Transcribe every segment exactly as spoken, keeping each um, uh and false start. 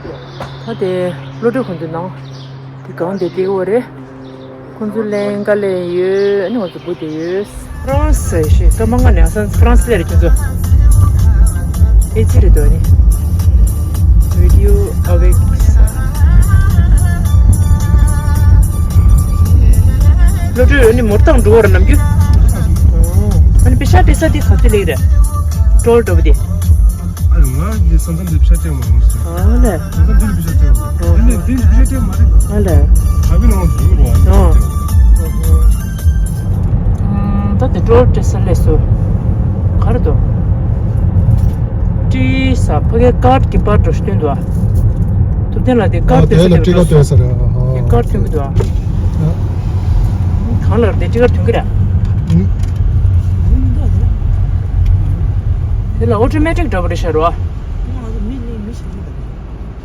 ད་དེ་བློ་གྲོས་ཁོང་ཚོའི་ནང་དེ་གང་དེ་དེ་འོ་རེད། ཁོང་ཚོ་ལན་འགའ་ལེན་ཡོད། ཨ་ནི་ང་ཚོ་བུ་དེ་ཡོད། ཧྥ་རན་སི་ཞེས་སྐར་མ་ལྔ་ནས་ཧྥ་རན་སི་སླེབས་རེད་ཁྱོད་ཚོ། ཨེ་ཙི་རེད་འདུག་ཨ་ནི། Video avec བློ་གྲོས་ཨ་ནི་མོར་ཐང་འགྲོ་བར་ནམ་རྒྱུན། ཨ་ནི་པེ་ཤ་སྤྲད་ས་དེ་ག་ཚོད་ལེགས་རེད། ཀྲོལ་འགྲོ་བ་དེ། ཨ་ལས། ང་འདི་ས་མཚམས་འདི་ཕྱག་སྤྲད་མ་ཡོང་ཟེར། ཨ་ལས། ས་མཚམས་འདི་ལ་ཕྱག་སྤྲད་མ་ཡོང་། འདི་ལ་འདི་ལ་ཕྱག་སྤྲད་མ་རེད། ཨ་ལས། ད་བི་ནང་འཛུལ་རོགས་ཨ། ཨ། ད་དེ་ཀྲོལ་སྤྲད་ས་སླེབས་སོང་། ག་རེ་འདུག་ཀྲི་ས་ཕ་གའི་ཀར་གྱི་པར་འགྲོ་སྟོན་འདུག་ཨ། ཐུབ་བསྟན་ལགས་དེ་ཀར་ཨ་སྟོན་ས་དེ་ལ་དེ་ཀྲི་ཀར་འགྲོ་སྟོན་ས་རེད། ཨ་ཨ། དེ་ཀར་སྟོན་གི་འདུག་ཨ། གང་ལ་རེད་དེ་ཀྲི་ཀར་སྟོན་གི་རེད། ཨུ། དེ་ལ་ཨོ་ཊོ་མེ་ཊིག་འདྲ་པོ་རེད་ཤག་རོ།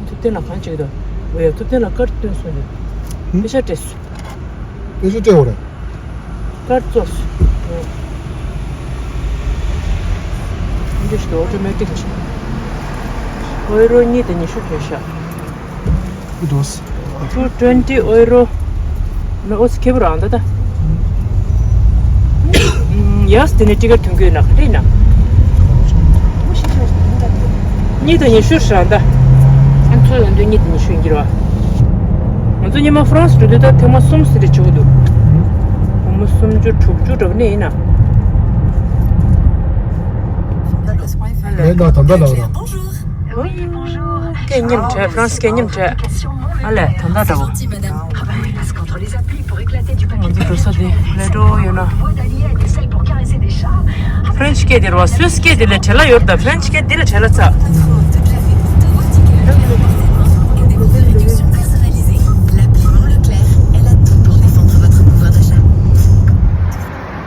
ཐུབ་བསྟན་ལ་གང་བྱེད་ཀྱི་འདུག་འོ་ཡ། ཐུབ་བསྟན་ལ་ཀར་སྟོན་སོང་ནས། ཨུ། པེ་ཤ་སྤྲད་སོང་། པེ་ཤ་སྤྲད་འོ་རེད། ཀར་བཙོག་སོང་། འདི་ཞིག་ཨོ་ཊོ་མེ་ཊིག་ཅིག་ཨོ་ཡོ་རོ་གཉིས་དང་ཉི་ཤུ་ཐོན་ཤག་འགྲོ་སོང་། Two twenty euro. ན་ཨོ་སི་ཁེ་པོ་རང་ད་ད། ཡས་དེ་ནས་ཊི་ཀེ་ཊི་ཐོན་གྱི་ཡོད་ན་ག་འདྲ་ཡིན་ན། གཉིས་དང་ཉི་ཤུ་རང་ད། ཨ་ཚོ་ཡོང་དུས་གཉིས་དང་ཉི་ཤུ་ཡིན་གྱི་རེད་བ། ང་ཚོ་སྔོན་མ་ཧྥ་རན་སི་འགྲོ་དུས་ད་ཐེངས་མ་གསུམ་ཟིན་རེ་བྱེད་དགོས་འདུག་སྒོར་མོ་སུམ་ཅུ་དྲུག་ཅུ་འདྲ་པོ་ནས་ཡིན་ན། ལས་ན་ད་ལྟ་ལ་ར། སྐད་སྙན་བྲལ། ཧྥ་རན་སི་སྐད་སྙན་བྲལ། ཨ་ལས་ད་ལྟ་འདྲ་བོ། ང་ཚོ་འགྲོ་ས་དེ་ལས་འགྲོ་ཡོད་ན། ཧྥ་རན་སི་སྐད་དེ་རེད་བ། སུད་སི་སྐད་དེ་ལས་བྲལ་ལ་ཡོད་རེད་ད། ཧྥ་རན་སི་སྐད་དེ་ལས་བྲལ་ལ་ཚ།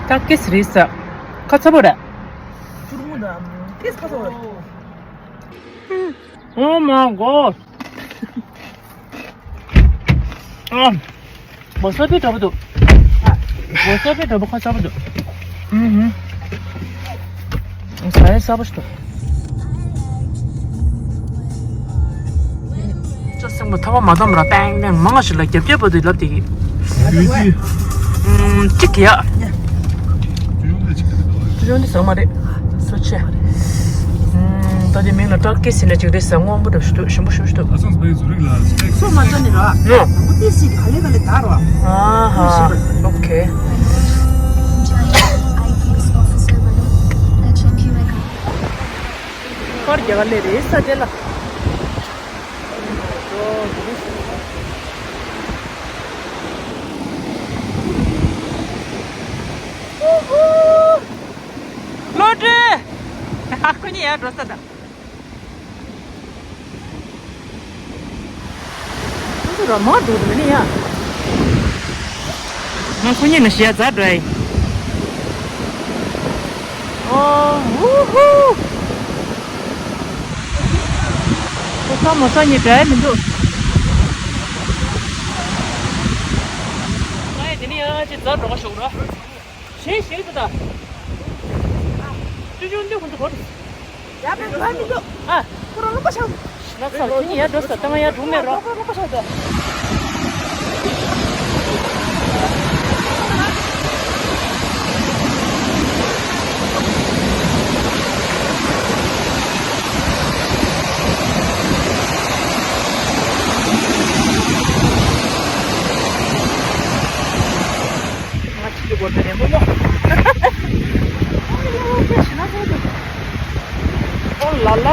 ད་ཀེ་སི་རེད་ས། ཁ་ཚ་པོ་རེད། ཀེ་སི་ཁ་ཚ་པོ་རེད། Oh my god. ཨ། མོ་སོ་པི་འདྲ་པོ་འདུག་མོ་སོ་པི་འདྲ་པོ་ཁ་ཚ་པོ་འདུག་ཨུ་ཧུ། ཟ་ཡ་ས་པོ་ཞིག་འདུག་ཅོ་སེང་པོ་ཐ་བ་མ་དམ་ར་ཏེང་ཏེང་མང་ང་ཞིག་ལ་རྒྱབ་རྒྱབ་པ་དུ་ལབ་དེ་གི་ཨུམ། གཅིག་ཡ། ཅོ་ཅོ་འདི་ཟ་མ་རེད། སོ་ཆེ། ཨུམ། ད་དེ་མིང་ལ་ཏག་ཀི་ཟེར་ན་ཅིག་རེད་ཟ། སྔོན་པོ་འདྲ་ཞིག་འདུག་ཞིམ་པོ་ཞིམ་པོ་ཞིག་འདུག་སོ་མ་ཅོ་ནི་ར། ནོ། དང་པོ་ཏི་སི་ག་ལེ་ག་ལེ་དར་བ། ཨ་ཧ། ཨོ་ཁེ། ཁར་རྒྱ་ག་ལེ་རེད་ས་དེ་ལ། བློ་གྲོས། ཁོ་གཉིས་ཡར་འགྲོ་ས་དང་། ཁོ་ཚོ་ར་མ་འགྲོ་འདུག་ནི་ཡ། ང་ཁོ་གཉིས་ལ་ཞེ་ཛ་འདྲ་ཡིན། ཨོ། ཧུ་ཧུ། ཁོ་ས་མོ་ས་གཉིས་འདྲ་མི་འདུག་ང་ཡི་དེ་ནི་ཡ་ཅི་ཛ་འགྲོ་ག་ཞོག་ར། གཞན་ཞིག་ཏུ་ད། ཅུ་ཅུ་འདི་ཁོ་ཚོ་གོ་རེད། ཡ་པའི་གོ་མི་འདུག་ཨ། ཁོ་རང་ལུང་པ་ཆགས་འདུག་ན་ཚ་ཁྱེད་གཉིས་ཡར་འགྲོ་ས་ད་ང་ཡར་འགྲོ་མེད་རོ། ཁོ་རང་ལུང་པ་ཆགས་འདུག་ང་ཅིག་གི་སྒོ་དེ་ནས་མོ་མོ། ཨོ་ལ་ལ། ད་ཞེ་ན་ཚ་འདུག་ཨོ་ལ་ལ།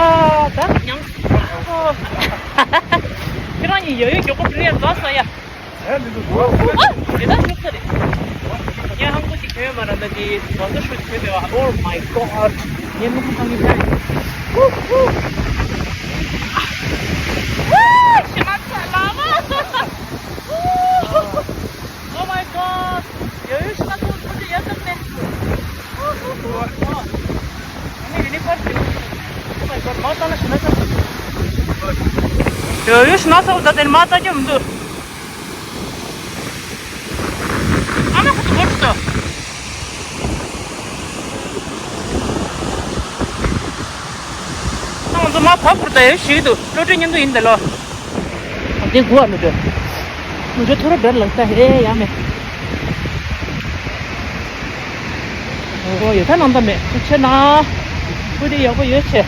ད་ཉམས། ཨོ། ཁྱེད་རང་གཉིས་ཡ་ཡོད་མགྱོགས་པོ་བྲོས་ཡ་འདུག་ས་ཡ། ཨ། དེ་ད་ཤུགས་ས་རེད། ངས་ཧང་གོ་ཅིག་གྱོན་ཡོད་མ་རེད། ད་དེ་བ་ད་ཤུགས་ཅིག་གྱོན་མེད་པ། Oh my god. ངས་མི་ཁུག་བཏང་གི་ཡོད། ཧུ་ཧུ། ཨ། ཞེ་ན་ཚ་ལ་མ། Oh my god. ཡོ་ཡོ་ཤི་ན་ཚོ་ཚོ་ཅི་ཡ་ཙམ་ནས། ཨོ་ཧོ་ཧོ། ཨོ། ཨ་ནི་རི་ནི་ཕར་ཅི། Oh my god. མ་ཙ་ན་ཤི་ན་ཚ། ཡོ་ཡོ་ཤི་ན་ཚ་བ་ད་དེ་ནི་མ་ཙ་རྒྱུ་མི་འདུག་ཨ་ན་ཁོ་ཚོ་བོར་ཏོ། ང་ཚོ་མ་ཕ་ཕུར་ད་ཡོ་ཤི་འདུག་བློ་གྲོས་མཉམ་དུ་ཡིན་ད་ལོ། འདི་གོ་བ་མི་འདོད། མི་འདོད་ཐོ་རེ་འདྲ་ལངས་ད་ཧེ་ཡ་མེད། ཨོ་ཡོད་ད་ནང་ད་མེད་ཁུ་ཆེ་ན། ཁུ་དེ་ཡག་པོ་ཡོད་ཆེ།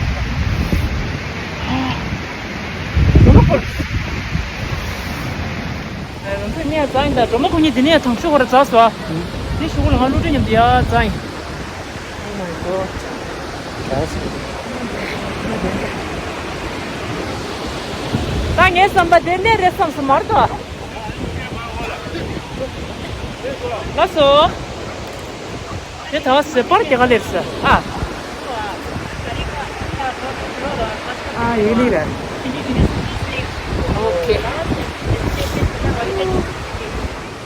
ཨ། ང་ཚོ་གཉིས་རྩ་ཡིན་ད་སྒྲོལ་མ་ཁོ་གཉིས་འདི་ནས་དང་ཤོག་གོ་ར་རྩ་སོ། འདི་ཤོག་གོ་ལ་ང་བསླུ་བྲིད་མཉམ་དུ་ཡ་རྩ་ཡིན། Oh my god. ད་ངའི་བསམ་པ་དེ་ནས་རེད་བསམ་སོང་མ་རེད་དོ། ལགས་སོ། དེ་ད་བ་སེ་པར་རྒྱ་ག་ལེར་ས་ཨ། ཨ་ཡེ་ལི་ར། ཨོ་ཁེ།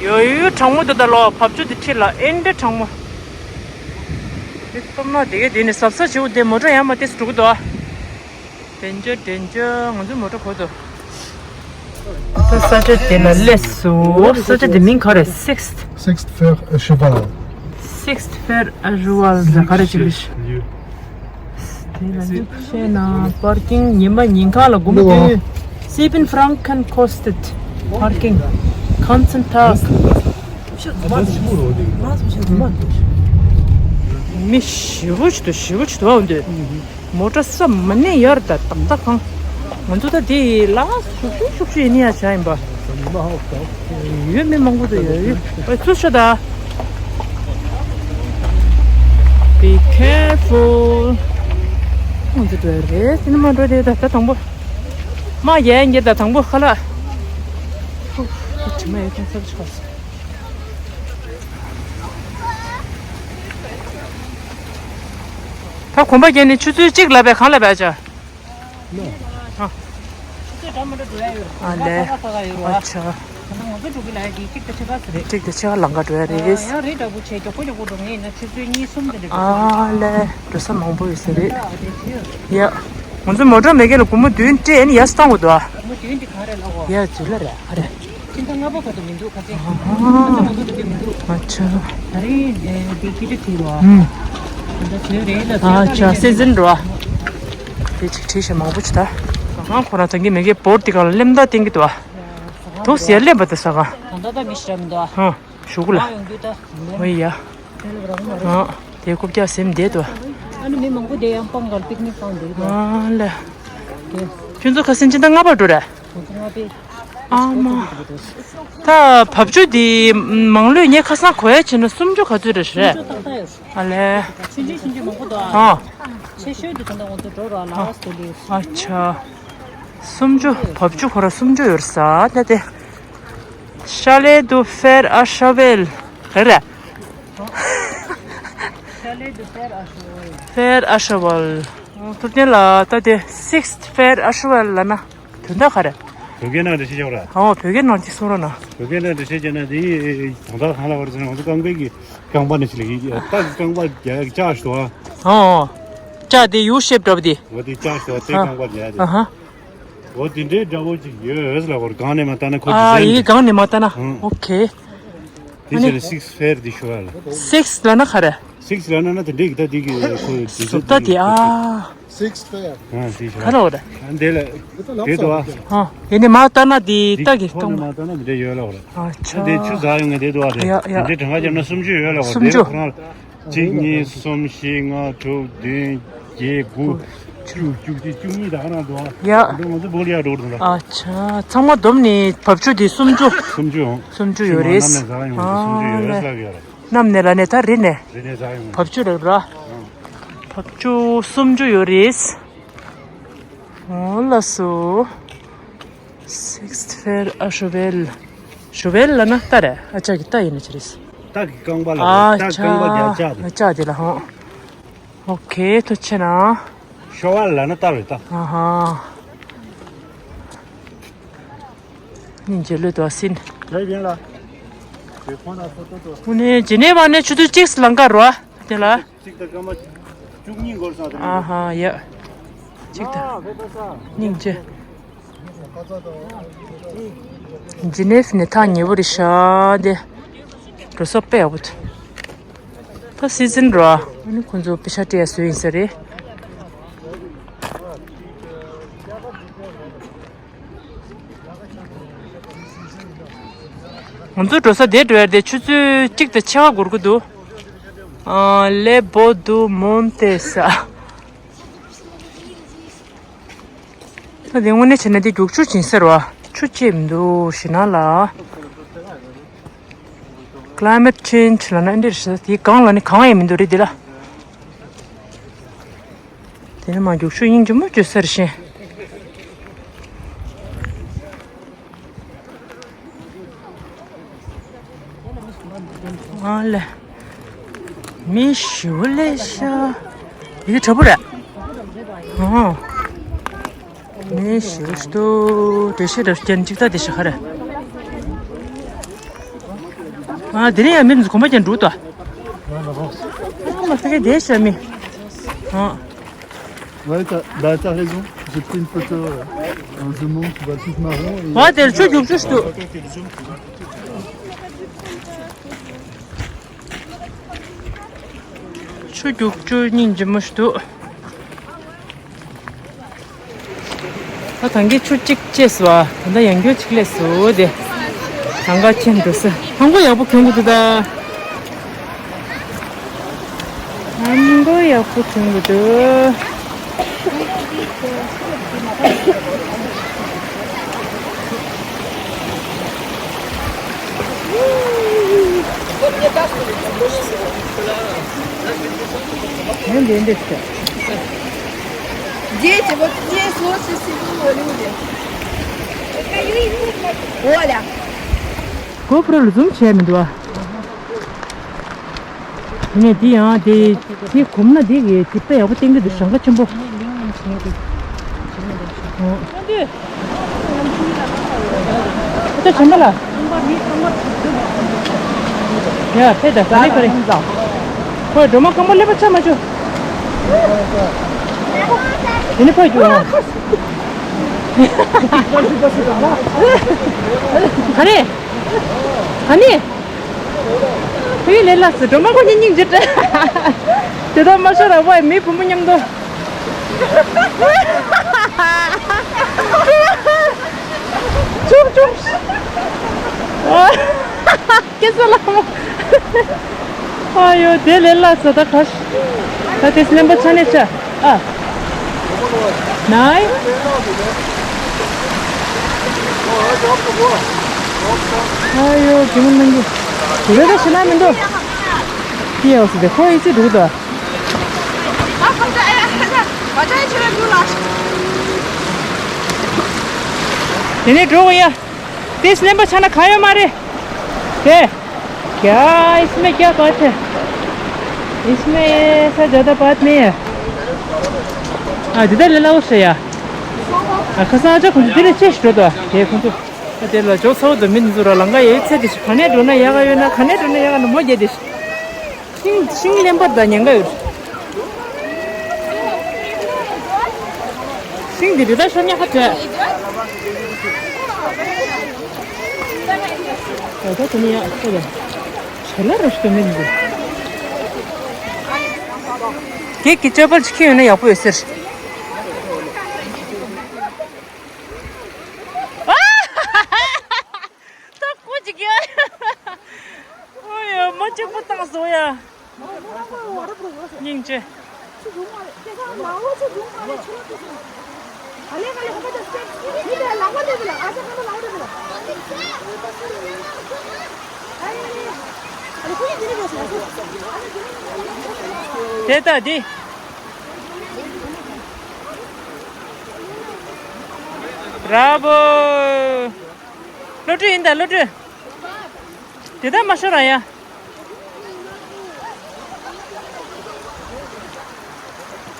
ཡོ་ཡོ་གྲང་མོ་དེ་ད་ལོ་བབ་ཅོ་དེ་ཁྲིད་ལ་ཨེ་འདྲ་གྲང་མོ། དེ་སྟོབས་ན་དེ་གས་དེ་ནི་ཟབ་ས་བྱེད་དེ་མོ་ཊ་ཡང་མ་ཏེས་འགྲོ་གི་འདུག་ཨ། དྲན་རྒྱུ་དྲན་རྒྱུ་ང་ཚོའི་མོ་ཊ་གོ་འདུག་ད་ས་ཆ་དེ་ལ་སླེབས་སོང་། ས་ཆ་དེ་མིང་ག་རེ། Sixth Sixth Fer à Cheval. Sixth Fer à Cheval ཟེར་ག་རེ་ཅིག་རེད། དེ་ལ་ནི་བཤད་ན་པར་ཀིང་ཉི་མ་ཉིན་གང་ལ་སྒོར་མོ་བདུན། Sieben Franken kostet Parking ganzen Tag. མི་ཞེ་པོ་ཅིག་འདུག་ཞེ་པོ་ཅིག་འདུག་ཨ་འདི། མོ་ཊ་ས་མ་ནས་ཡར་ད་ཏག་ཏག་གང་། ང་ཚོ་ད་དེ་ལ་ཤུག་ཤུག་ཤུག་ཤུག་ཡིན་ཡ་བྱ་ཡིན་པ། ཡོད་མི་མང་པོ་འདུག་ཡོད་ཡོད་ཨ་ཚུར་ཤོག་ད། Be careful. ང་ཚོ་འགྲོ་ཡ་རེད། དེ་ནི་མ་འགྲོ་དེ་ད་ད་དང་པོ། མ་ཡ་ཡ་འགྱེད་ད་དང་པོ་ཁ་ལག་དྲི་མ་ཡོད་ཀྱང་ཚབ་ཆོག་ད་གོམ་པ་རྒྱག་ནས་ཆུ་ཚོད་གཅིག་ལབ་པས་གང་ལབ་པས་ཨ་ཅག་ཨ་ཆུ་ཚོད་འདྲ་མི་འདྲ་འགྲོ་ཡ་ཡོད་རེད། ཨ་ལས། ད་ལྟ་ང་ཚོ་འགྲོ་གི་ལ་ཡ་གི་གཅིག་དང་ཕྱེད་ཀ་ཟེར་རེད། གཅིག་དང་ཕྱེད་ཀ་ལམ་ཁ་འགྲོ་ཡ་རེད། ཡང་རེད་འདྲ་པོ་བྱས་མགྱོགས་པོ་མགྱོགས་པོ་འགྲོ་ངེས་ཡིན་ན་ཆུ་ཚོད་གཉིས་གསུམ་དེ་འདྲ་འགྲོ་ཨ་ལས། འགྲོ་ས་མང་པོ་ཡོད་ས་རེད། ཡ། ང་ཚོ་མོ་ཊ་མེད་མཁན་ལ་སྒོར་མོ་བདུན་སྤྲད་ནས་ཡར་བཏང་དགོས་འདུག་ཨ། སྒོར་མོ་བདུན་དེ་ག་རེ་ལབ་གོ་ཡ་ཛུ་ལ་རེད་ཨ་རེད། ཕྱི་ཟླ་ལྔ་པ་བར་དུ་མི་འདུག་ག་ཚོད། ཨ་ང་ཚོ་འགྲོ་གི་མི་འདུག་ཨ་ཆ། ད་རེས་འདི་ཀི་ཏི་བྲིས་རོ། ཨ་ད་བཟོས་རེད་ལ་ཨ་ཆ་སི་ཛིན་རོ། དེ་ཅིག་བྲིས་ཤག་མང་པོ་ཅིག་ད། ང་ཁོ་རང་ཐང་གི་མེ་གེ་བོར་དེ་ག་ལ་ལེམ་ད་ཏིང་གི་དུ་ཨ། དུང་ཟེར་ལེམ་པ་དེ་ས་ག་ད་ད་ད་མི་ཤི་ར་མི་འདུག་ཨ། ཞུ་གུ་ལ། ཡོང་རྒྱུ་ད། ཨོ་ཡ། དེ་ལ་རང་མ་རེད། ཨ་དེ་རྐུབ་བཀྱག་ཟེམ་བསྡད་དུ་ཨ། ཨ་ནི་མི་མང་པོ་དེ་ཡང་སྤང་ག་ལ་པིག་ནིག་སྤང་འདུག་ཨ་ལ། དེ། ཁྱོད་ཚོ་ཁ་སང་ཕྱི་ཟླ་ལྔ་པར་འགྲོ་རེད། ཁོང་ཚོ་ལྔ་པའི། ཨ་མ། ད་བབ་ཅོལ་འདི་མང་ལོས་ངས་ཁ་སང་གོ་ཡ་བྱས་ན་སུམ་ཅུ་ག་ཚོད་རེད་རེད། ཏག་ཏག་ཡོད། ཨ་ལས། ཆུང་ཆུང་ཆུང་ཆུང་མང་པོ་འདུག་ཨ། ཨ། ཆེ་ཤོས་འདི་ད་ལྟ་ང་ཚོ་འགྲོ་རོགས་ལ་ཨ་སྟེ་ལི། ཨ་ཆ། སུམ་ཅུ་བབ་ཅོལ་ཁོ་ར་སུམ་ཅུ་ཡོད་ས་ད་དེ། Chalet du Fer à Cheval ག་རེ། Chalet du Fer à Cheval. Fer à Cheval. ཐུབ་བསྟན་ལགས་ད་དེ་Sixth Fer à Cheval ལབ་ན། དོན་དག་ག་རེ། བོད་སྐད་ནང་འགྲེལ་བཤད་རྒྱག་ར། ཨོ་བོད་སྐད་ནང་ཅིག་གསུང་རོགས་གནང་། བོད་སྐད་ནང་འགྲེལ་བཤད་བྱས་ན་དེ་དོན་དག་གང་ལ་བར་ཟེར་ན་ང་ཚོ་རྐང་པའི་གི་རྐང་པ་ནས་ཅི་ལ་གི་ད་གི་རྐང་པ་རྒྱག་ཡག་ལྕགས་ཤོག་ཨ། ཨོ། ལྕགས་དེ་ཡུ་ཤེབ་འདྲ་པོ་དེ། འོ་དེ་ལྕགས་ཤོག་དེ་རྐང་པ་རྒྱག་ཡག་དེ། ཨ་ཧ། འོ་དེ་འདྲའི་འདྲ་པོ་ཅིག་ཡོད་ལ་བར་གང་ནས་མ་ལྟ་ན་ཁོ་ཨ་ཡི་གང་ནས་མ་ལྟ་ན། ཨོ་ཁེ། དེ་ཟེར་Sixth Fer དེ་ཤོད་ལ། Sixth ལབ་ན་ག་རེ། Sixth ལབ་ན་ན་དེ་འདྲའི་གི་ད་དེ་གི་ཁོ་ཟུར་ལྟ་དེ་ཨ། Sixth Fer. ཨ་དེ་ཤོད་ག་རེ་བ་རེད། ཨ་འདི་ལ་དེ་དུ་ཨ། ཨ་ཡིན་ནི་མ་ལྟ་ན་དེ་ལྟ་གི་ཁོ་གཏོང་ནི་མ་ལྟ་ན་དེ་འདྲ་ཡོད་ལ་བ་རེད། ཨ་ཆ། དེ་ཆུ་ཟག་ཡོང་ངེས་དེ་དུ་ཨ་རེད། ཡ་ཡ། དེ་འདྲའི་གྲངས་ཀ་བརྒྱབ་ན་སུམ་ཅུ་ཡོད་ལ་བ་རེད། སུམ་ཅུ། དེ་ཁོ་རང་ལ་གཅིག་གཉིས་གསུམ་བཞི་ལྔ་དྲུག་བདུན་བརྒྱད་དགུ་བཅུ་བཅུ་གཅིག་བཅུ་གཉིས་ད་ག་རང་འདུག་ཨ། ཡ། འདི་ང་ཚོ་བོ་ལི་ཡ་འགྲོ་འདུག་ལ། ཨ་ཆ། ཚང་མ་བསྡོམས་ནས་བབ་ཅོལ་དེ་སུམ་ཅུ། སུམ་ཅུ་ཡོང་། སུམ་ཅུ་ཡོད་རེད། ཨ་ལས། གནམ་ནས་ལ་ནས་ད་རི་ནས། རི་ནས་ཟ་ཡོང་། བབ་ཅོལ་རེད་ར། བབ་ཅོལ་སུམ་ཅུ་ཡོད་རེད། འོ་ལགས་སོ། Sixth Fer à Cheval. Cheval ལབ་ན་རྟ་རེད། ཨ་ཅག་གི་རྟ་ཡིན་ན་ཅི་རེད། རྟ་གི་རྐང་པ་ལ་ཨ་རྟ་རྐང་པ་རྒྱག་ལྕགས་དེ། ལྕགས་དེ་ལ་ཧོ། ཨོ་ཁེ་ཐུགས་རྗེ་ཆེ་གནང་། ཤོ་བ་ལབ་ན་རྟ་རེད་ད། ཨ་ཧ། སྙིང་རྗེ་ལོས་དོ་སིན། དེ་ཡིན་ལ། དེ་ཁོང་ལ་ཕོ་ཏོ་ཏོ། ཨུ་ནེ་ཇི་ནེ་བ་ནས་ཆུ་ཚོད་གཅིག་ལང་ཀ་རོ། དེ་ལ། གཅིག་དང་སྐར་མ་བཅུ་གཉིས་འགོར་སོང་དེ་རིང་། ཨ་ཧ་ཡ། གཅིག་དང་། སྙིང་རྗེ། ཇི་ནེབ་ནས་ཐག་ཉེ་པོ་རེད་ཤག་དེ། འགྲོ་ས་དཔེ་ཡག་པོ་འདུག་ད་སི་ཛིན་རོ། ཨ་ནི་ཁོང་ཚོ་པེ་ཤ་སྤྲད་ཡ་བཟོས་ཡིན་ས་རེད། ང་ཚོ་འགྲོ་ས་དེ་འགྲོ་ཡ་དེ་ཆུ་ཚོད་གཅིག་དང་ཕྱེད་ཀ་འགོར་གི་འདུག་ཨ། ལེ་བོ་དུ་མོན་ཏེ་ས། ད་དེ་དངོས་གནས་བྱས་ན་དེ་རྒྱུག་ཆུ་ཅིག་ཡིན་ས་རེད་བ། ཆུ་ཆེ་མི་འདུག་ཞེ་ན་ལ། Climate change ལབ་ན་འདིར་ཞེ་ས་དེ་གང་ལ་ནི་གང་ཡང་མི་འདུག་རེད་དེ་ལ། དེ་ནི་མ་རྒྱུག་ཆུ་སྙིང་རྗེ་མོ་བཅོས་ས་རེད་ཤེ། ཨ་ལེ། མི་ཞིག་ལས་ཤ། ཡི་གེ་དྲ་བུ་རེད། ཨོ། མི་ཞིག་ལས་ཤ་དུ་འགྲེལ་བཤད་རབ་རྒྱན་གཅིག་ལྟ་དེ་ཤ་ཁ་རེད། ཨ་དེ་རིང་ཡང་མི་འདི་གོམ་པ་ཀྱང་འགྲོ་ད། ཨ་མ་ས་ཀའི་དེ་ཤ་མི། ཨ། Ouais, t'as, bah, t'as raison. J'ai pris une photo euh, en zoomant, tu vois le truc marron. Et ཨ་དེར་ཆུ་རྒྱུག་ཆུ་ཞིག་འདུག་ཆུ་རྒྱུག་ཆུ་སྙིང་རྗེ་མོ་ཞིག་འདུག་ད་ཐང་གི་ཆུ་གཅིག་བཅད་སོ། ད་ལྟ་ཡང་སྐྱོ་གཅིག་ལས་སོ་དེ། ཐང་ག་ཆེན་འགྲོ་ས། ཐང་གོ་ཡག་པོ་གྱོན་དགོས་འདུག་ད། ཨམ་མགོ་ཡག་པོ་བྱུང་གི་འདུག་ཡང་འདི་འདི་ཟེར། Дети, вот здесь лучше всего люди. Оля. GoPro ལ་zoom བྱས་མི་འདུག་ཨ། དེ་ནས་འདི་ཡང་དེ་དེ་གོམས་ན་འདི་གི་དེབ་ལྟ་ཡག་པོ་བསྟན་གི་འདུག་ཞེང་ཁ་ཆེན་པོ། ཨོ། ཨོ་ཏོ་བྱམས་པ་ལ། ཡ་ཕེ་ད་ག་རེ་ག་རེ། ཁོས་སྒྲོལ་མ་རྐང་པ་ཀླད་པ་ཆག་མ་བཅུག་དེ་ནི་ཕར་རྒྱུག་ཨ། ག་རེ། ག་ནི། བུའི་ལས་ལ་སུ་སྒྲོལ་མ་ཁོ་གཉིས་སྙིང་རྗེ་སྤྲད། དེ་དག་མ་ཤོར་ར་བའི་མི་བུ་མོ་མཉམ་དུ། ཆུག་ཆུག་སྐྱེ་ས་ལ་མོ། ཨ་ཡོ་དེ་ལས་ལ་སུ་ད་ཁ་ཤ། ད་དེ་སྣེམ་པ་ཆ་ནས་ཆ། ཨ། ནའི། ཨ་ཡོ་གི་མོ་ནང་གི། དེ་ད་ཤི་ན་མི་འདུག་ཡོ་སི་དེ་ཁོ་ཡི་ཚེ་འགྲོ་གི་འདུག་དེ་ནས་འགྲོ་གི་ཡ། དེ་སྣེམ་པ་ཆ་ན་ག་ཡོད་མ་རེད། དེ། क्या इसमें क्या बात है? इसमें ऐसा ज़्यादा बात नहीं है। ཨ་འདི་ལྟར་ལས་སླ་བོ་ཞིག་ཡ། ཨ་ཁ་སང་ཨ་ཅག་ཁོང་ཚོ་འདི་ལས་ཆེ་ཞིག་འགྲོ་དོ། དེ་ཁོང་ཚོ། ཨ་དེ་ལ་འཇོག་ཚ་བོ་དང་མི་འདི་ཚོ་ར་ལང་ཀ་ཡོད་ཚད་དེ་ཞིག་ག་ནས་འགྲོ་ན་ཡག་ག་ཡོད་ན་ག་ནས་འགྲོ་ན་ཡག་ག་ན་མོ་རྒྱས་དེ་ཞིག་ཤིང་ཤིང་ལེན་པར་དང་ཉེན་ཁ་ཡོད། ཤིང་འདི་རི་དྭགས་ཤོར་ཉག་ཁ་བྲལ། ད་ལྟ་དེ་ནི་ཡག་ཁོ་ལ་བྱ་ལ་ར་ཞིག་ཏུ་མི་འདུག་བགེགས་ཀྱི་ཅ་པལ་ཅིག་ཁྱེར་ཡོང་ན་ཡག་པོ་ཡོད་ཟེར། ད་ཀོ་ཅིག་གི། ཨོ་ཡ་མ་གཅིག་པུ་བཏང་སོང་ཡ། སྙིང་རྗེ། དེ་ལྟ་འདི། Bravo། བློ་གྲོས་ཡིན་ད་བློ་གྲོས། དེ་ལྟར་མ་ཤོར་ར་ཡ།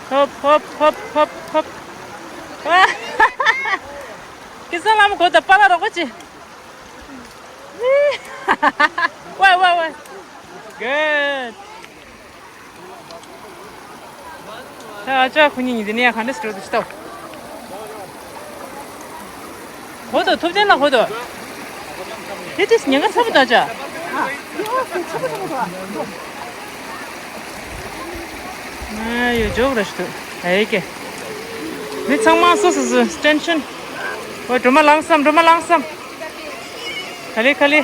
ཧོབ་ཧོབ་ཧོབ་ཧོབ་ཧོབ། ཨ། སྐལ་བཟང་ལྷ་མོ་གོ་ད་པཱ་ལགས་རོགས་པ་བྱེད། ཝའི་ཝའི་ཝའི། Good། ད་ཨ་ཅག་ཁོ་གཉིས་གཉིས་དེ་ནས་ཡང་ག་འདྲ་ཞིག་འགྲོ་འདུག་ཅི་ལྟ། ཧོ་དོ་ཐུབ་བསྟན་ལ་ཧོ་དོ། དེ་དེ་ཉེན་ཁ་ཚ་པོ་ད་ཅག་ཨ་ཡོ་འཇོག་ར་ཞིག་འདུག་ཨེ་ཀེ། མི་ཚང་མ་སོ་སོ་སོ་ཊེན་ཤན། ཨོ། སྒྲོལ་མ་ལངས་སམ། སྒྲོལ་མ་ལངས་སམ། ག་ལེ་ག་ལེ།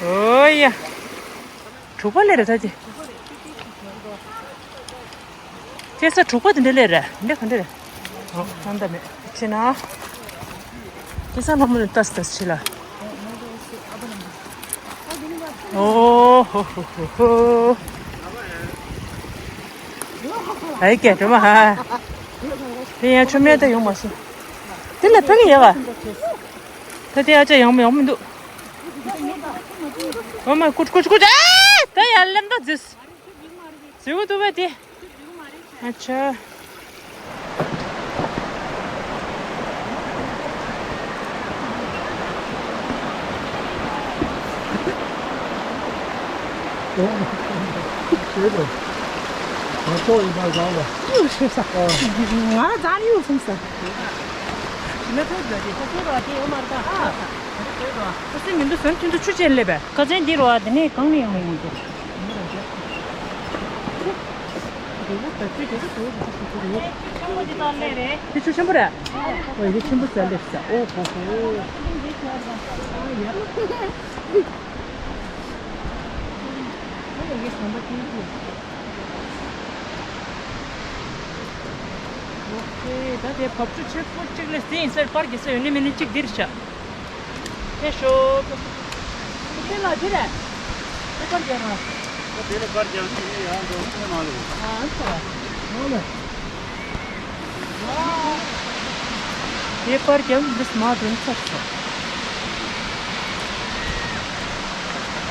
ཨོ་ཡ། དྲུག་པ་ལས་རེད་ད་དེ། སྐྱེ་ས་དྲུག་པ་དེ་འདྲ་ལས་རེད། འདི་ག་འདྲ་རེད། ཨོ་གང་ལྟ་མེད་ཕྱི་ན། སྐྱེ་ས་ལྷ་མོ་ནས་ལྟ་ལྟ་ཕྱི་ལ། ཨོ་ཧོ་ཧོ་ཧོ་ཧོ། ཨའི་ཀྱེ་སྒྲོལ་མ་ཧ། དེ་ཡང་ཆུ་སྨད་ད་ཡོང་མ་སོང་། དེ་ལ་ཕ་གི་ཡ་བ། ད་དེ་ཨ་ཅག་ཡོང་མི་ཡོང་མི་འདུག་ཨོ་མ་ཀུ་ཀུ་ཀུ། ཨེ། ད་ཡར་ལེན་ད་ཛིས། ཛིའུ་འདུག་པ་དེ། ཨ་ཅག་ང་རང་རྩ་ནས་ཡོད་སོང་ས། ཁ་སང་ཉིན་དུ་ཟོན་ཁྱོད་ཚོ་ཆུ་ཅན་སླེབས་པས། ཁ་ཚན་འདི་རུ་བ་དེ་ནས་གང་ནས་ཡོང་ཡོང་འདུག་དེ་ཆུ་ཆེན་པོ་རེད། ཨོ་དེ་ཆེན་པོ་ཟ་སླེབས་ས། ཨོ་ཧོ་ཧོ། ཨོ་ཡ། ད་དེ་བབས་ཚུགས་ཆེན་པོ་གཅིག་ལས་ཟིན་ཡིན་ཟེར་པར་གྱི་ས་ཡོད་ནི་མིན་ནི་གཅིག་འདིར་བཞག་དེ་ཤོག་དེ་ལ་དེ་རེད། དེ་པར་རྒྱག་ར། དེ་ལ་པར་རྒྱག་ཚུལ་ནི་ཡང་འགྲོ་ཚུལ་མ་རེད། ཨ་ཙི། དེ་པར་རྒྱག་འདི་མ་འདོན་ཚར་སོང་།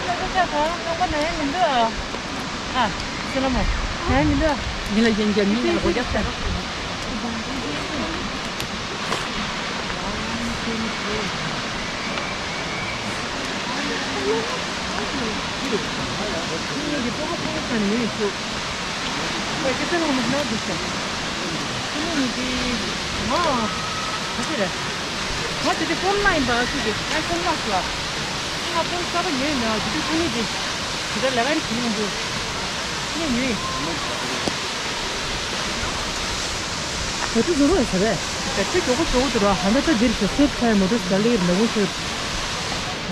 ཨ་ཙི་ཙི། ཁ་རྣམ་པ་ན་ཡ་མི་འདུག་ཨ། ཨ། སི་ལ་མོ། ན་ཡ་མི་འདུག་ཨ། ཉི་ལ་ཡན་རྒྱ་མི་ལ་སྒོ་རྒྱག་ཚར། ད་ཅི་ཟོ་རོ་ཡ་ཟ་རེད། ད་ཅི་མགྱོགས་པོ་མགྱོགས་པོ་འདུག་ར། ཧ་ད་ད་འདིར་ཤོག་སེབ་ཁ་མོ་ཏོ་སི་ཀ་ལིར་མེ་བོ་ཤོག་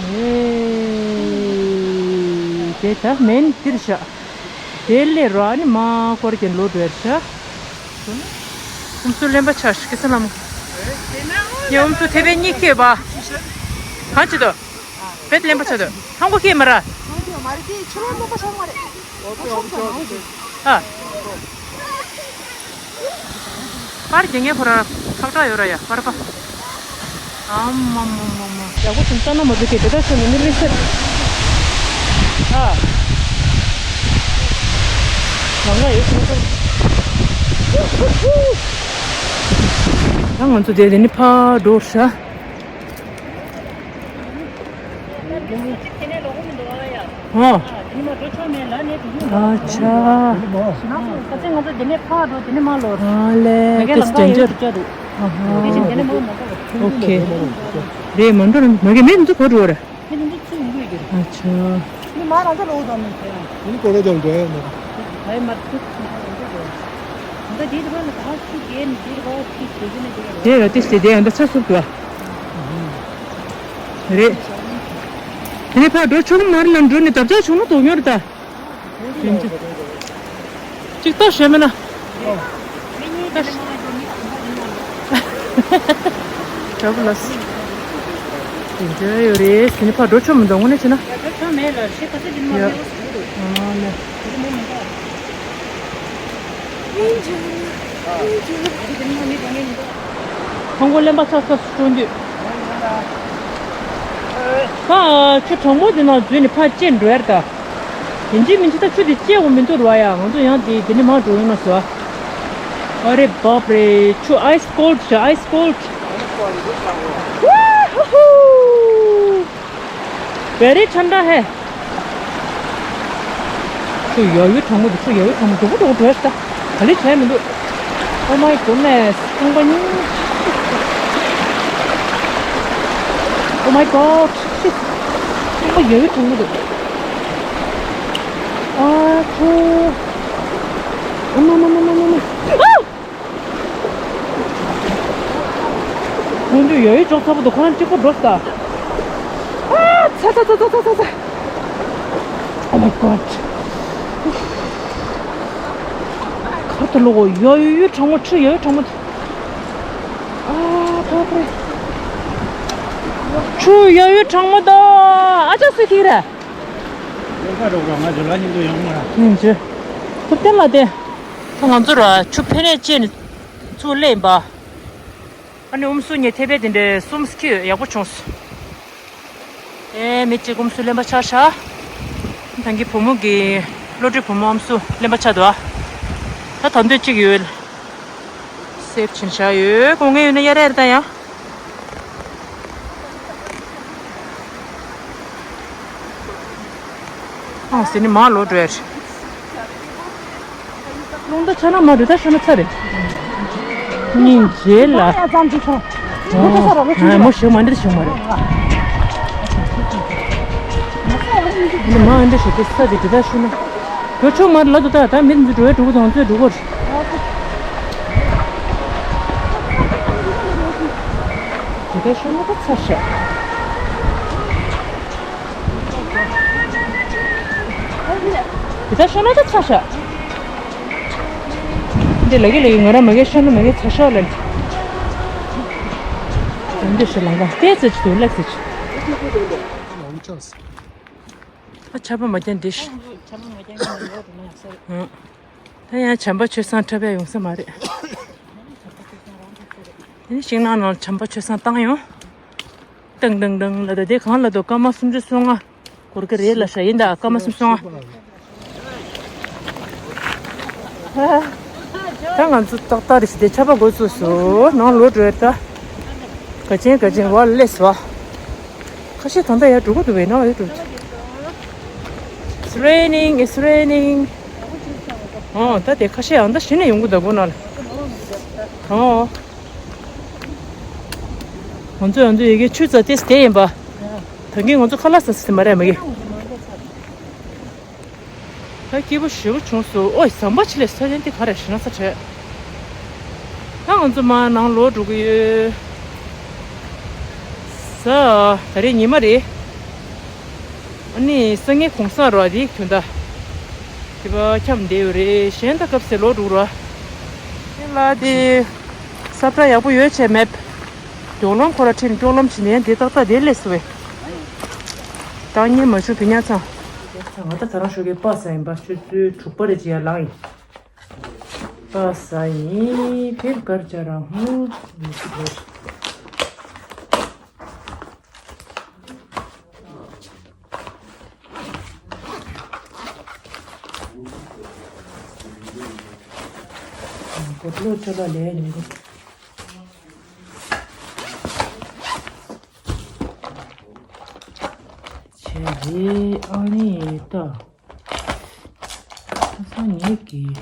ཨེ། དེ་ད་མེན་འདིར་ཤག་དེ་ལས་ར་ནི་མ་སྐོར་གྱི་ལོ་འགྲོ་ཡར་ཤག་ཨུམ་སུ་ལེན་པ་ཆ་ཤི་ཀི་ས་ལམ། ཡ་ཨུམ་སུ་ཐེ་བའི་གཉིས་ཁེ་བ། གང་ཅི་དོ། བེད་ལེན་པ་ཆ་དོ། ཧང་གོ་ཁེ་མ་ར། ཨ། པར་རྒྱག་མཁན་ཁོ་ར་ཁག་དྲག་ཡོད་ར་ཡ་པར་པ། ཨ་མ་མ་མ་མ། ཡག་པོ་བྱུང་ཙང་ན་མ་འཛུགས་ཀྱི་དེ་དག་ཚོ་ནི་མི་རིགས་སེར། ཨ། ང་ང་ཡོད་སོང་སོང་། ད་ང་ཚོ་དེ་དེ་ནི་ཕར་འགྲོ་ཤག་ཨོ། ཨ་ཆ། ཨ་ལེ། དེ་སྟེང་འཇོར། ཨོ་ཧོ། ཨོ་ཁེ། རེད་མ་འགྲོ་ན་མ་གི་མེད་འདུག་གོ་འགྲོ་ར། ཨ་ཆ། དེ་ལ་ཏིས་དེ་དེ་ཡང་ད་ཚ་སུབ་ཏུ་བ། རེད། དེ་ནས་ཕར་འགྲོ་ཆོག་མ་རེད་ལ་འགྲོ་ནས་འདབ་ཆགས་བྱུང་ན་དོག་ཉོར་ད། ཅིག་ལྟ་ཞེས་མེད་ན། ཏྲ་བུ་ལ་སི། དེ་འདྲ་ཡོད་རེད། དེ་ནས་ཕར་འགྲོ་ཆོག་མི་འདུག་དངོས་གནས་བྱས་ན། ཡ། ཨ་ལེ། ཧང་གོ་གླེན་པ་ཚ་ཚ་སུ་ཀྲུང་དུས། ཕ་ཆུ་གྲང་མོ་འདི་ནང་འཛུལ་ནས་ཕར་བཅད་འགྲོ་ཡར་ད། ཡིན་གཅིག་མིན་གཅིག་ད་ཆུ་འདི་བཅད་འོང་མི་འདུག་ར་ཡ། ང་ཚོ་ཡང་འདི་འདི་ནས་མར་འགྲོ་ཡོང་ན་ཟེར་བ། ཨ་རེ་བབ་རེ་ཆུ་ice cold ཤ་ice cold། Very ཐན་ཏྲ་ཧེ། ཆུ་ཡ་ཡུ་གྲང་མོ་འདུག་ཆུ་ཡ་ཡུ་གྲང་མོ་འདུག་པོ་འདུག་འགྲོ་ཤ། ག་ལེ་བྱས་མི་འདུག Oh my goodness ཁང་པ་གཉིས། Oh my god shit ཁང་པ་ཡ་ཡུ་གྲང་མོ་འདུག་ཨ་ཆུ། ཨ་མ་མ་མ་མ་མ་མ། ཨ། ཁོང་ཚོས་ཡ་ཡོ་ཅོག་ཚ་པོ་འདུག་ཁོ་རང་གཅིག་པོ་འགྲོ་ས། ཨ་ཚ་ཚ་ཚ། Oh my god. གར་དུ་ལོག་གོ། ཡ་ཡོ་ཡོ་གྲང་མོ། ཆུ་ཡ་ཡོ་གྲང་མོ། ཨ་པ་པ་རེ། ཆུ་ཡ་ཡོ་གྲང་མོ་ད། ཨ་ཅག་སུས་ཁྱེར་རེད། ལས་ཀ་རོགས་ར་ང་ཚོ་ལ་ཉིན་དུ་ཡོང་མ་ར། ཡིན་ཅི། ཐུབ་བསྟན་ལ་དེ། ང་ཚོ་ར་ཆུ་ཕན་རེ་ཅན་ཚུར་ལེན་པ། ཨ་ནི་ཨུམ་སྲུ་ངས་ཐེ་བེ་དེ་འདྲའི་གསུམ་ཁྱེར་ཡག་པོ་བྱུང་སོང་། ཨེ་མི་གཅིག་ཨུམ་སྲུ་ལེན་པ་ཆགས་ཤག་ད་གིན་བུ་མོ་གི་བློ་གྲོས་བུ་མོ་ཨུམ་སྲུ་ལེན་པ་ཆགས་འདུག་ཨ། ད་ད་འདོད་གཅིག་ཡོད། སེབ་ཕྱིན་བཞག་ཡོད། དགོས་ངེས་ཡོད་ན་གཡར་ཡ་རེད་ད་ཡ། ཨང་ཟེར་ནི་མ་ལོ་འགྲོ་ཡ་རེད། རླུང་རྟ་ཆགས་ན་མ་རེད་ད་ཤོར་ན་ཚར་རེད། སྙིང་རྗེ་ལ། ཡ་ཙམ་ཅིག་ཤོར། ཨ་མོ་ཞིག་མ་འདྲ་ཞིག་མ་རེད། མ་འདྲ་ཞིག་ཏུ་ས་དེ་དེ་ད་ཤོར་ན། འགྲོ་ཆོག་མ་རེད་ལབ་འདུག་ད་ད་མི་འདི་འགྲོ་བའི་འགྲོ་གི་དང་ཚོས་འགྲོ་གི་རེད། དེ་ད་ཤོར་ན་ད་ཚར་ཤག་དེ་ལྟར་ཤོར་ན་ད་ཚར་ཤག་འདི་ལ་གི་ལ་གི་ང་རང་མ་གིར་ཤོར་ན་མ་གིར་ཚར་ཤག་ལབ། འདི་ཤི་ལང་ཀ་ཏེ་ཙི་ཅི་དུ་ལེགས་ཙི་ཅི། ཨ་ཆར་པ་མ་རྒྱག་འདི་ཤི། ཨ། ད་ཡང་བྱམས་པ་ཆོས་བཟང་འཁྲབ་ཡ་ཡོང་ས་མ་རེད། དེ་ནི་ཤིང་ནགས་ནང་བྱམས་པ་ཆོས་བཟང་བཏང་ཡོང་། ཏང་ཏང་ཏང་ལ་ད་དེ་གང་ལ་དོ་སྐར་མ་སུམ་ཅུ་སོ་ལྔ་འགོར་གི་རེད་ལ་ཤ་ཡིན་ད་སྐར་མ་སུམ་ཅུ་སོ་ལྔ། ད་ང་ཚོ་ཏག་ཏག་རེད་ཤི་དེ་ཆར་པ་འགོ་ཚུགས་སོ་ནང་ལོག་འགྲོ་ཡ་ད། ག་ཅན་ག་ཅན་བ་ལས་བ། ཁ་ཤས་ད་ལྟ་ཡར་འགྲོ་གི་འདུག་བས་ན་ཡར་འགྲོ། It's raining, it's raining. ཨོ་ད་དེ་ཁ་ཤས་ཨང་ད་གཞི་ནས་ཡོང་གི་འདུག་གོ་ན་ལ། ཨོ། ང་ཚོ་ང་ཚོ་ཡི་གེ་ཆུ་རྩ་ཏེས་དེ་ཡིན་པ། ད་གིན་ང་ཚོ་ཁ་ལག་ཟ་ཟི་མ་རེད་མ་གི། ད་སྐྱིད་པོ་ཞེ་པོ་བྱུང་སོང་། ཨོ་ཟམ་པ་ཆེ་ལས་ས་ཆེན་དེ་ག་རེ་ཞེ་ན་ས་བྲལ། ད་ང་ཚོ་མར་ནང་ལོག་འགྲོ་གི་ཡོད། ས། ད་རེས་ཉི་མ་རེད། ཨ་ནི་སང་ཉིན་གུང་སེང་རོ་དེ་ཁྱོད་ད། དེ་བ་འཁྱམས་བསྡད་ཡོད་རེད། གཞན་ད་སྐབས་སེ་ལོག་འགྲོ་རོ། དེ་ལ་དེ། ས་བཀྲ་ཡག་པོ་ཡོད་ཆེ་མེད། མགྱོགས་ལམ་ཁོ་ར་ཁྲིད་མགྱོགས་ལམ་བྱིན་ནས་དེ་ཏག་ཏག་དེ་ལས་སུ་བས། ད་ཉིན་མ་ཞུ་བི་ཉ་ཚང་། ང་ད་ད་རང་ཞོགས་ཀས་པ་ས་ཡིན་པ་ཆུ་ཚོད་དྲུག་པ་རེ་ཅི་ཡ་ལངས་ཡིན། པ་ས་ཡིན་ཕེབས་གར་བྱ་རང་ཧུ། གོ་ལོ་ཅོ་ལ་ལས་ཡིན་གོ། ཆེ་རེད་ཨ་ནི་ད། ཁ་སང་ངེད་ཀྱི།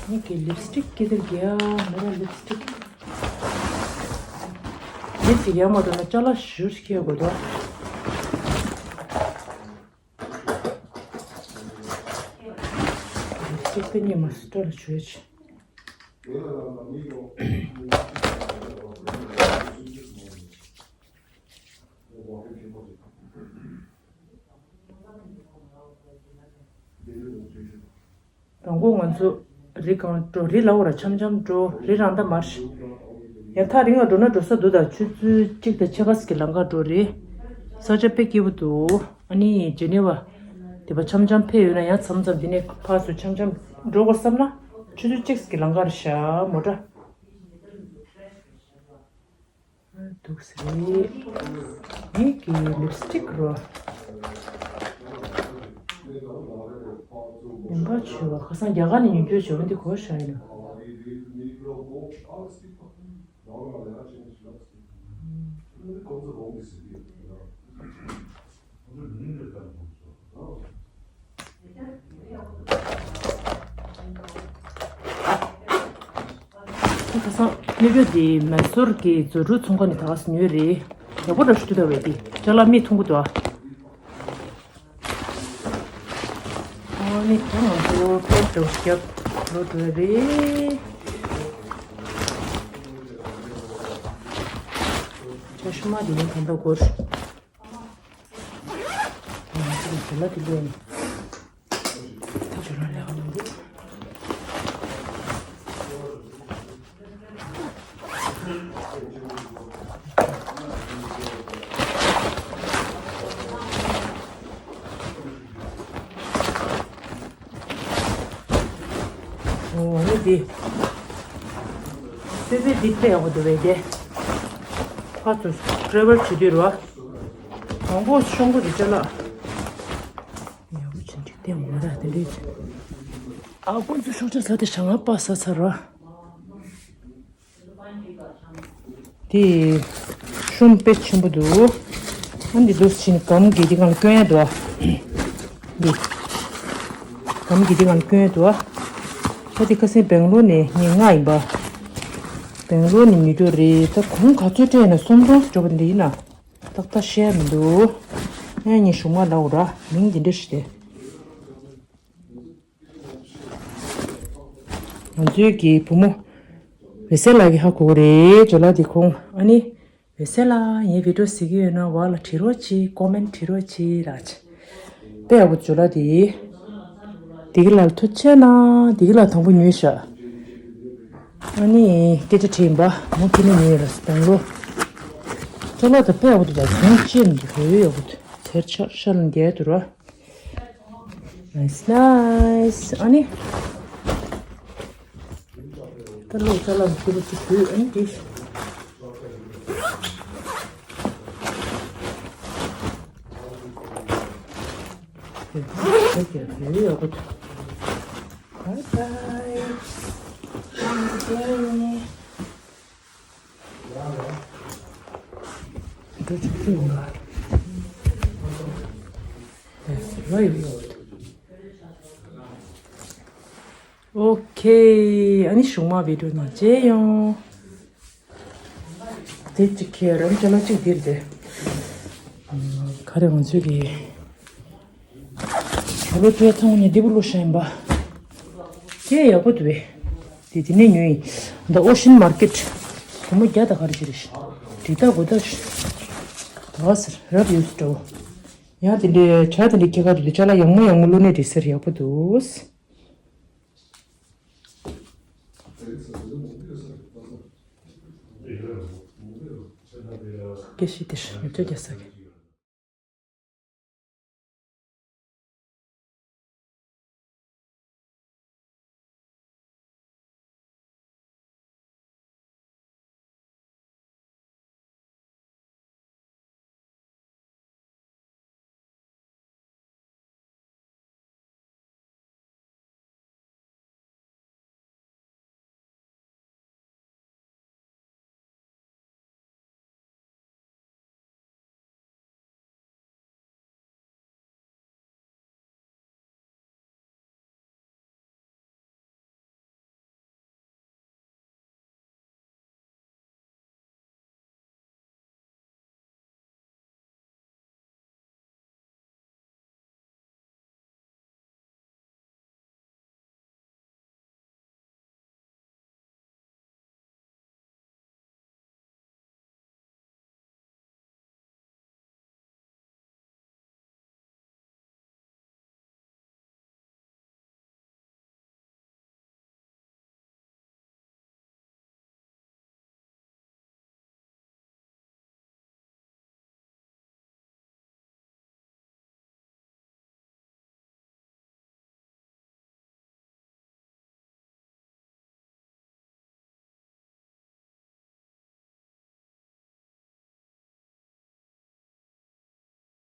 ངེད་ཀྱི་ལིབ་སི་ཊིག་ཀི་དེར་གྱི་ཡ་མོ་ར་ལིབ་སི་ཊིག་ལིབ་སི་ཡ་མ་དོ་ན་ཅ་ལག་ཞུ་ཤེས་དགོས་དོ། ལིབ་སི་ཊིག་དེ་ཉི་མ་སི་ཊོར་ལ་བྱོས་ཆེ། དང་པོ་ང་ཚོ་རི་སྒང་འགྲོ། རི་ལ་འོ་ར་འཆམ་འཆམ་འགྲོ། རི་རང་ད་མར་ཡང་ཐག་རིང་ལ་འགྲོ་ན་འགྲོ་ས་འདུག་ད་ཆུ་ཚོད་གཅིག་དང་ཕྱེད་ཀ་ཙམ་གྱི་ལམ་ཁ་འགྲོ་རེད། ས་ཆ་དཔེ་སྐྱིད་པོ་འདུག་ཨ་ནི་ཇེ་ནེ་ཝ་དེ་པ་འཆམ་འཆམ་ཕེབས་ཡོད་ན་ཡང་མཚམས་མཚམས་འདི་ནས་ཕར་ཚུར་འཆམ་འཆམ་འགྲོ་དགོས་བསམ་ན་ཆུ་ཚོད་གཅིག་ཙམ་གྱི་ལམ་ཁ་རེད་ཤག་མོ་ཊ། འདུག་ཟེར། ངེད་ཀྱི་ལིབ་སི་ཊིག་རོ། ཡོང་པ་བྱོས་པ་ཁ་སང་རྒྱ་གར་ནས་ཉོས་རྒྱུ་བྱོས་པ་འདི་གོ་ཤ་ཡིན་ནོ། ཁ་སང་སྨྱོ་སྦྱོར་དེ་མེ་སོར་གྱི་རྫུ་འཕྲུལ་ཚོང་ཁང་ནས་ད་ག་སེ་ཉོས་རེད། ཡག་པོ་འདྲ་ཞིག་འདུག་ད་བས་དེ་ཅ་ལག་མིས་འཐུང་གི་འདུག་ཨ། ད་ང་ཚོ་ཕེབས་འགྲོ་རྒྱབ་ལོ་འགྲོ་རེད། ཆ་ཤུ་མ་དེ་ཡིན་གང་འདྲ་གོ་རེད། ང་ཚོ་གི་བྱ་ལ་དེ་ལོས་ནི། ད་ཇོ་ལ་ལས་ཀ་མི་འདུག་ཨོ་ནི་འདི། སེ་སེ་འདི་དཔེ་ཡག་པོ་འདུག་བས་དེ། ཕར་ཚུར་ཊེ་རེ་ཝལ་བྱེད་དུས་ར། མང་པོ་ཤོང་གི་འདུག་ཅ་ལག་ཡག་པོ་བྱེད་འཇིག་རྟེན་འོ་ར་དེ་འདྲས། ཨ་ཁོ་ཚོ་ཤོག་ཆ་ཟ་དེ་ཞང་ཨ་པ་ཟ་ཚར་ར། དེ་ཤོམ་དཔེ་ཆེན་པོ་འདུག་ཨ་འདི་འདུག་ཕྱིན་སྒམ་གྱི་དེ་གང་ལ་སྐྱོན་ཡ་འདུག་འདི། སྒམ་གྱི་དེ་གང་ལ་སྐྱོན་ཡ་འདུག་ཨ་དེ་ཁ་སང་སྦེང་ལོར་ནས་ངས་ང་ཡིན་པ། སྦེང་ལོར་ནས་ཉོས་འགྲོ་རེད། ད་གོང་ག་ཚོད་སྤྲད་ན་སོམ་སོམ་འགྲོ་བ་འདི་ཡིན་ན། ཏག་ཏག་ཤེས་མི་འདུག་ཨ་ངས་གཞུག་མ་ལབ་ར། མིང་འདི་འདྲ་ཞིག་སྟེ། ང་ཚོའི་གི་བུ་མོ་ཝེ་སེ་ལ་གི་ཧ་གོ་གི་རེད། ཇོ་ལ་དེ་ཁོང་ཨ་ནི་ཝེ་སེ་ལ་ངའི་བི་ཌི་ཡོ་གཟིགས་ཀྱི་ཡོད་ན་བ་ལ་བྲིས་རོགས་གྱིས། ཀོ་མེན་བྲིས་རོགས་གྱིས་ལ་ཅི། དཔེ་ཡག་པོ་ཇོ་ལ་དེ། དེ་གི་ལ་ཐུགས་ཆེ་ན་དེ་གི་ལ་དང་པོ་ཉོས་ཤག་ཨ་ནི་སྐད་ཆ་དྲིས་ཡིན་པ་མོ་ཁྱེད་ནི་ཉོས་ར་སི་སྦེང་ལོར། ཅ་ལག་དང་དཔེ་ཡག་པོ་འདུག་ད་གང་ཅི་མི་འདུག་ཧེ་ཡག་པོ་འདུག་ཚེར་ཆག་ཤ་ལ་འགྱེལ་འདུག་ར། Nice, nice. ཨ་ནི། ད་ལོ་ཅ་ལག་མི་ཤེས་པ་ཅིག་བུད་ཨ་ནི་དེ། Bye bye. འགྲོ་ཆོག་གི་ཡོད་ལ། ཨོ་ཁེ། ཨ་ནི་གཞུག་མ་བི་ཌི་ཡོ་ནང་མཇལ་ཡོང་། དེ་གཅིག་ཁེ་རང་ཅ་ལག་གཅིག་འདིར་དེ། ག་རེ་ང་ཚོས་ཀྱི། ཇོ་ལོ་ཏུའི་ཚང་ནས་འདི་བུ་ལོ་ཤ་ཡིན་པ། དེ་ཡག་པོ་འདུག་བས། དེ་དེ་ནས་ཉོས་ཡིན། འདི་ཨོ་ཤན་མར་ཀེཊ། སྒོར་མོ་བརྒྱ་དང་ག་རེ་ཅིག་རེད་ཤག་དེ་ལྟ་དགོས་ལྟ་ཞིག་དགའ་ཟེར་རབ་ཡོད་ཟེར་འདྲ་བོ། ཡང་དེ་འདྲའི་བྱ་དེ་འདྲའི་ཁྱད་ཁར་དུ་ཅ་ལག་ཡག་མོ་ཡག་མོ་བླུགས་ནས་འགྲིག་ཟེར་ཡག་པོ་འདུག་སྐད་ཤེས་དེར་ངེད་ཚོས་རྒྱ་ས་གི།